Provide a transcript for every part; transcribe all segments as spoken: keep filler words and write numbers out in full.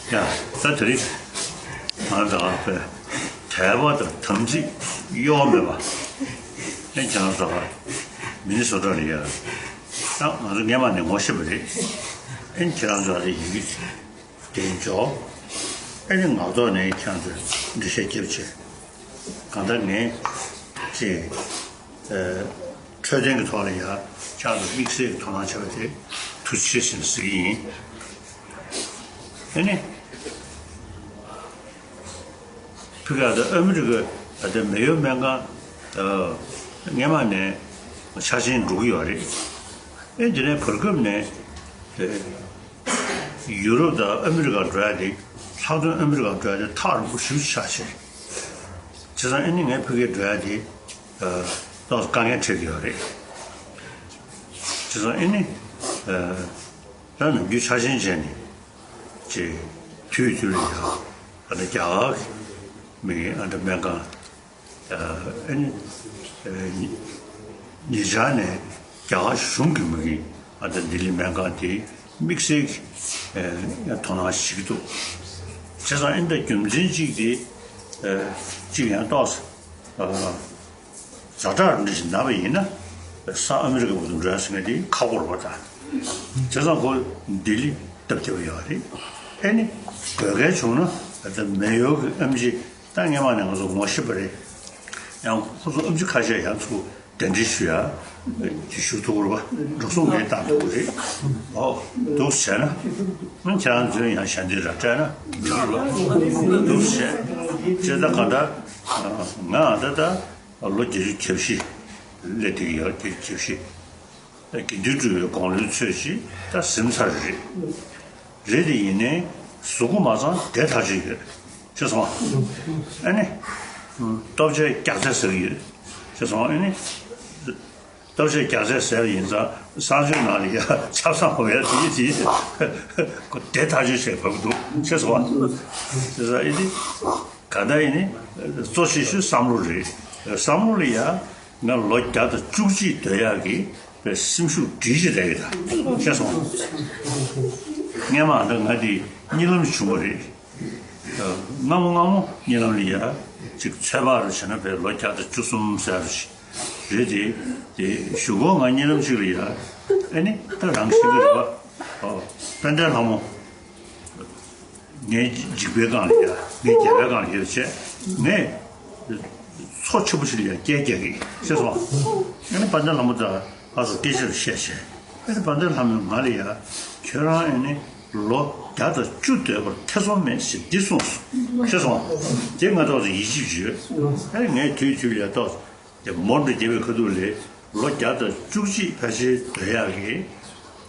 ཡ། ད་དེ་རིང་ང་ཚོ་དད་པ་དང་དམ་ཚིག་གཡོ་བ་མེད་པ། ཨེ་ཁྱེད་རང་ཚོ་མི་ནི་སོ་ཊ་ལ་ཡ། ད་ང་ཚོ་སྔས་མ་ནས་ངོ་ཤེས་པ་རེད། ཨེ་ཁྱེད་རང་ཚོ་ལ་ཡི་གེ་དེ་འཇོག་ཨེ་ནི་ངག་ཐོག་ནས་ཁྱེད་རང་ཚོས་འགྲེལ་བཤད་རྒྱབ་བྱས། གང་ལྟར་ངས་ཅིག་ཨ་འཕྲོད་བསྟེན་གྱི་ཐོག་ལ་ཡ་ཁྱེད་རང་ཚོ་དམིགས་བསལ་གྱི་དོ་སྣང་བྱས་པ་དེ་ཐུགས་རྗེ་ཆེ་ཞེས་ཟེར་གྱི་ཡིན། ཨེ་ནི། ཕི་ག་ད་ཨ་མི་རི་ཀ་ད་མེ་ཡོ་སྨན་ཁང་ཨ་སྔས་མ་ནས་འཆར་ཅན་འགྲོ་གི་ཡོད་རེད། ཨེ་དེ་ནས་བར་སྐབས་ནས་ཨེ་ཡུ་རོབ་དང་ཨ་མི་རི་ཀ་འགྲོ་ཡ་དེ་ལྷག་དོན་ཨ་མི་རི་ཀ་འགྲོ་ཡ་དེ་ཐག་རིང་པོ་ཞེ་པོ་ཆགས་ཕྱིན། བྱས་ཙང་ཨེ་ནི་ངས་ཕི་ག་འགྲོ་ཡ་དེ་ཨ་ཏོག་ཙམ་དཀའ་ངལ་འཕྲད་ཀྱི་ཡོད་རེད། བྱས་ཙང་ཨེ་ནི་ཨ་ད་ནམ་རྒྱུན་འཆར་ཅན་བྱས་ནས། ཅེས་དུས་དུས་ལ་ཡང་ཨ་ནི་རྒྱ་གར་གྱི་མི་ཨ་ནི་སྨན་ཁང་ཨ་ནི་ཉེ་ཆར་ནས་རྒྱ་གར་གཞུང་གི་མི་ཨ་ནི་ལྡི་ལི་སྨན་ཁང་དེ་དམིགས་བསལ་གྱི་དོ་སྣང་བྱེད་ཀྱི་འདུག་བྱས་ཙང་ཨ་ནི་ད་རྒྱུ་མཚན་གཅིག་དེ་གཅིག་ཡང་ཏོག་ཙམ། ཛ་དྲག་འདྲ་ཞིག་ན་བ་ཡིན་ན་ས་ཨ་མི་རི་ཀ་བར་དུ་འགྲོ་ཡ་ཟེར་མཁན་དེ་ཁག་པོ་རེད་པ། ད་བྱས་ཙང་ཁོ་ལྡི་ལི་སྟབས་བདེ་པོ་ཡོད་རེད། ཨེ་ནི་དགོས་གལ་བྱུང་ན་ད་མེ་ཡོར་གྱི་ཨེམ་ཆི་ད་སྔས་མ་ནས་ང་ཚོ་ངོ་ཤེས་པ་རེད། ཡང་ཁོ་ཚོ་ཨེམ་ཆི་ཁ་ཤས་ཡང་ཚུར་གདན་འདྲེན་ཞུ་ཡ་ཅིག་ཞུ་ཐུབ་ཀྱི་རེད་པ། འགྲོ་སོང་ངས་བཏང་ཐུབ་ཀྱི་རེད། ཨོ་འདུག་བྱས་ན་ཁྱེད་རང་ཚོས་ཡང་ཞལ་འདེབས་ར་སྤྲད་ན་འགྲིག་གི་རེད་པ། འདུག་བྱས་བྱས་ད་ག་ད་ང་ད་ད། ལོ་བརྒྱད་ཅུ་གྱ་བཞི་སླེབས་བསྡད་ཀྱི་ཡོད། བརྒྱད་ཅུ་གྱ་བཞི། དགེ་འདུན་གྲུབ་པའི་དགུང་ལོའི་ཚོད་ཅིག་ད་ཟིན་ཚར་རེད། རེད་དེ་ཡིན་ནའི་གཟུགས་པོ་མ་ཚང་བསྡད་ཐག་ཆོད་ཡོད། ཤེས་སོང་ཨ། ཨ་ནི། ལྟོ་ཆས་རྒྱགས་ཚད་ཟེར་གྱི་ཡོད། ཤེས་སོང་ཨ་ནི། ལྟོ་ཆས་རྒྱགས་ཚད་ཟེར་བ་ཡིན་ཙང་གསང་སྤྱོད་ནང་ལ་ཡ་ཆབ་གསང་འོ་ཡ་དེ་དེ་ཁོ་བསྡད་ཐག་ཆོད་བྱས་བབས་འདུག་ཤེས་སོང་ཨ། ཤེས་སོང་ཨ་ནི། ག་ད་ཡིན་ནི། གཙོ་ཆེ་ཤོས་བསམ་བློ་རེད། བསམ་བློ་ལ་ཡ་ང་ལོ་བརྒྱ་དང་བཅུ་གཅིག་སྡོད་ཡག་གི་སེམས་ཤུགས་སྒྲིལ་གྱི་རེད་ད། ཤེས་སོང་། སྔས་མ་ད་ང་དེ་གཉིད་ལམ་བྱུང་བ་རེད། སྔ་མོ་སྔ་མོ་གཉིད་ལམ་ལ་ཡ་ཅིག་ཚོད་དཔག་རུ་བྱས་ན་བས་ལོ་བརྒྱ་དང་བཅུ་གསུམ་ཟེར་རུ་ཞིག་རེད་དེ། དེ་གཞུག་གུ་ང་གཉིད་ལམ་ཅིག་ལ་ཡ་ཨེ་ནི་ད་རང་བཞིན་གྱི་རེད་པ། དཔལ་ལྡན་ལྷ་མོ། ངའི་འཇིགས་པའི་སྒང་ལ་ཡ། ངའི་རྒྱལ་བའི་སྒང་ལ་ཡ་བྱས། ངས་མཚོ་ཆེན་པོ་ཞིག་ལ་ཡ་སྐད་རྒྱག་གི་ཤེས་སོང་། ཨ་ནི་དཔལ་ལྡན་ལྷ་མོ་དང་ང་ཚོ་སྐད་ཆ་རེ་བཤད་བྱས། ཨ་ནི་དཔལ་ལྡན་ལྷ་མོས་ང་ལ་ཡ། ཁྱོད་རང་ཨ་ནི་ལོ་བརྒྱ་དང་བཅུ་སྡོད་པར་ཐེ་ཚོམ་མེད་ཞེས་འདི་གསུངས་སོ། ཤེས་སོང་། དེ་ང་ཏོག་ཙམ་ཡིད་ཆེས་བྱོས། ཨ་ནི་ངས་དུས་དུས་ལ་ཡ་ཏོག་ཙམ། དེ་མོ་འདྲ་རྒྱབ་པའི་ཁ་ཐུག་ལས་ལོ་བརྒྱ་དང་བཅུ་གཅིག་ཕལ་ཆེར་སྡོད་ཡག་གི་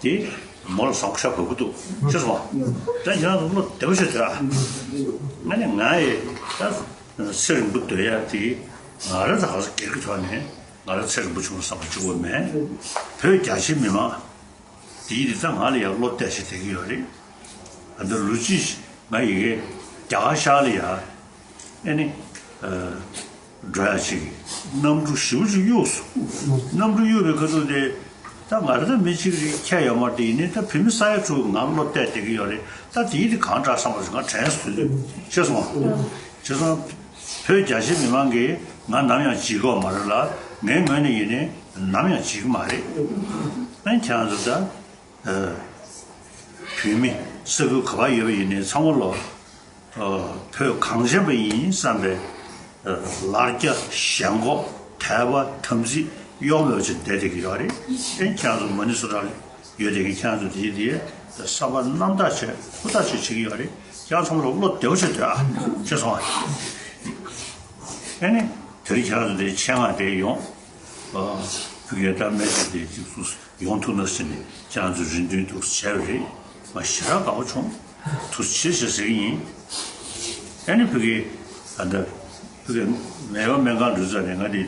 དེ་མོ་ལ་བཟང་པོ་ཤ་དགོས་ཀྱི་འདུག་ཤེས་སོང་བ། ད་ཁྱེད་རང་ཚོ་བློ་བདེ་པོ་བྱས་སྡོད་ཨ། ང་ནི་ང་ཡི་ད་ཚེ་རིང་པོ་སྡོད་ཡག་དེ་ང་རང་ཚོ་ག་ས་སྒེར་གྱི་ཐོག་ནས་ང་རང་ཚེ་རིང་པོ་བྱུང་བསམ་པ་བྱུང་བ་མེད། བོད་རྒྱ་ཆེའི་མི་མང་དེ་ཡིན་དེ་ད་ང་ལ་ཡང་བློ་གཏད་བྱས་བསྡད་ཀྱི་ཡོད་རེད། ཨ་ད་ལོ་གཅིག་ང་ཡི་གེ་རྒྱ་གར་ཤར་ལ་ཡ། ཨེ་ནི། ཨ། འགྲོ་ཡ་ཅིག་གནམ་གྲུ་ཞེ་པོ་ཅིག་གཡུགས་སོང་། གནམ་གྲུ་གཡུགས་པའི་ཁ་ཐུག་དེ། ད་ང་རང་ད་མི་གཅིག་རེད་ཁྱད་ཡོད་མ་རེད། དེ་ཡིན་ནའི་ད་བོད་མི་ས་ཡ་དྲུག་ང་བློ་གཏད་བསྡད་ཀྱི་ཡོད་རེད། ད་དེ་ཡིན་དེ་གང་དྲག་བསམ་པ་ཞིག་ང་དྲན་སོང་དུས་ཤེས་སོང་བ། བྱས་ཙང་། བོད་རྒྱ་ཆེ་མི་མང་གིས་ང་ནམ་ཡང་བརྗེད་ཀྱི་ཡོད་མ་རེད་ལ། ངའི་ངོས་ནས་ཡིན་ནའི་ནམ་ཡང་བརྗེད་ཀྱི་མ་རེད། ཨ་ནི་ཁྱེད་རང་ཚོ་ད། བོད་མི་ས་ཁུལ་ག་པར་ཡོད་པ་ཡིན་ནའི་ཚང་མ་ལོ། བོད་གངས་ཅན་པ་ཡིན་བསམ་པའི་ལར་རྒྱ་ཞེན་ཁོག་དད་པ་དམ་ཚིག་གཡོ་མེད་ཅིག་བསྡད་བསྡད་ཀྱི་ཡོད་རེད། ཨེ་ཁྱེད་རང་ཚོ་མ་ཎི་སོ་ཊར་ཡོད་བསྡད་ཀྱི་ཁྱེད་རང་ཚོ་དེ་དེ་བསམ་པ་རྣམ་དག་བྱས་ཧུར་ཐག་བྱས་བྱེད་ཀྱི་ཡོད་རེད། ཁྱེད་རང་ཚང་མ་ལོ་བློ་བདེ་པོ་བྱས་སྡོད་ཨ། ཤེས་སོང་ཨ། ཨེ་ནི་དེ་རིང་ཁྱེད་རང་ཚོ་དེ་ཆེད་མངགས་དེ་ཡོང་། ཨ། ཕ་གིའི་ད་སྨན་ཁང་དེ་ཅིག་སུ་ཡོང་ཐུབ་ན་ཟེར་ནས་ཁྱེད་རང་ཚོ་རེ་འདུན་འདུག་བྱས་པ་རེད། ང་ཞེ་དྲག་དགའ་པོ་བྱུང་། ཐུགས་རྗེ་ཆེ་ཟེར་གྱི་ཡིན། ཨ་ནི་ཕ་གི་ཨ་ད་ཕ་གི་མེ་ཡོར་སྨན་ཁང་འགྲོ་ཚར་ནས་ང་དེ་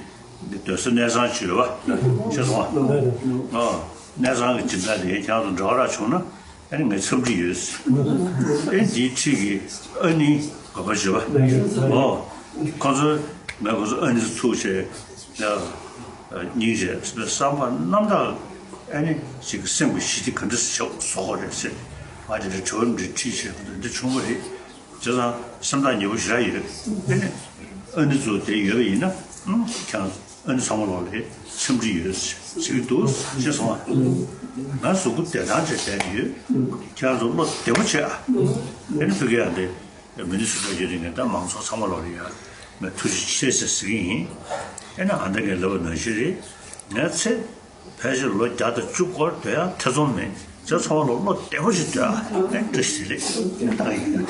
སྡོད་ས་གནས་ཚང་བྱོས་པ་ཤེས་སོང་ཨ། ཨ་གནས་ཚང་གི་སྦྱིན་བདག་དེ་ཁྱེད་རང་ཚོ་འབྲེལ་བ་རག་བྱུང་ན། ཨ་ནི་ངས་འཚམས་འདྲི་ཡོད། ཨེ་འདིའི་འཁྲིས་ཀྱི་ཨ་ནི་ག་པར་བྱེད་པ། ཨོ། ཁོ་ཚོས་ངས་ཁོ་ཚོ་ཨ་ནི་ཚུགས་བྱས་ཡ། སྙིང་རྗེ་བསམ་པ་རྣམ་དག་ཨ་ནི་ཞིག་གི་སེམས་ཀྱི་ཞི་བདེ་ག་འདྲ་ཞིག་བཟོ་དགོས་རེད་ཟེར། ང་དེ་འདྲ་དྲི་བ་འདི་དྲིས་བྱས་འདི་བྱུང་བ་རེད། བྱས་ཙང་སེམས་ཐག་ཉེ་པོ་ཞེ་དྲག་ཡོད། ཨ་ནི་ཨ་ནི་ཚོ་དེ་ཡོད་པ་ཡིན་ན་ཁྱེད་རང་ཨ་ནི་ཚང་མ་ལོག་ལ་འཚམས་འདྲི་ཡོད་ཟེར་གྱི་འདུག་ཅེས་གསུངས་པ། ང་གཟུགས་པོ་བདེ་ཐང་ཅིག་བསྡད་ཡོད། ཁྱེད་རང་ཚོ་བློ་བདེ་པོ་བྱེད་ཨ། ཨ་ནི་ཕ་གི་ཡང་དེ་མི་ནི་སུ་འདྲ་ཡོད་དེ་ངས་ད་མང་ཚོགས་ཚང་མ་ལོག་ལ་ཡ་ངས་ཐུགས་རྗེ་ཆེ་ཟེར་ཟེར་གྱི་ཡིན། ཨ་ནི་ཨ་མདའ་ངས་ལབ་པ་ནང་བཞིན་རེད། ངས་ཚེ་ཕལ་ཆེར་ལོ་བརྒྱ་དང་བཅུ་སྐོར་སྡོད་ཡ་ཐེ་ཚོམ་མེད། ཚེ་ཚང་མ་ལོ་བློ་བདེ་པོ་ཞིག་སྡོད་ཡ་ཨེ་བཀྲ་ཤིས་བདེ་ལེགས་ད་ག་ཡིན།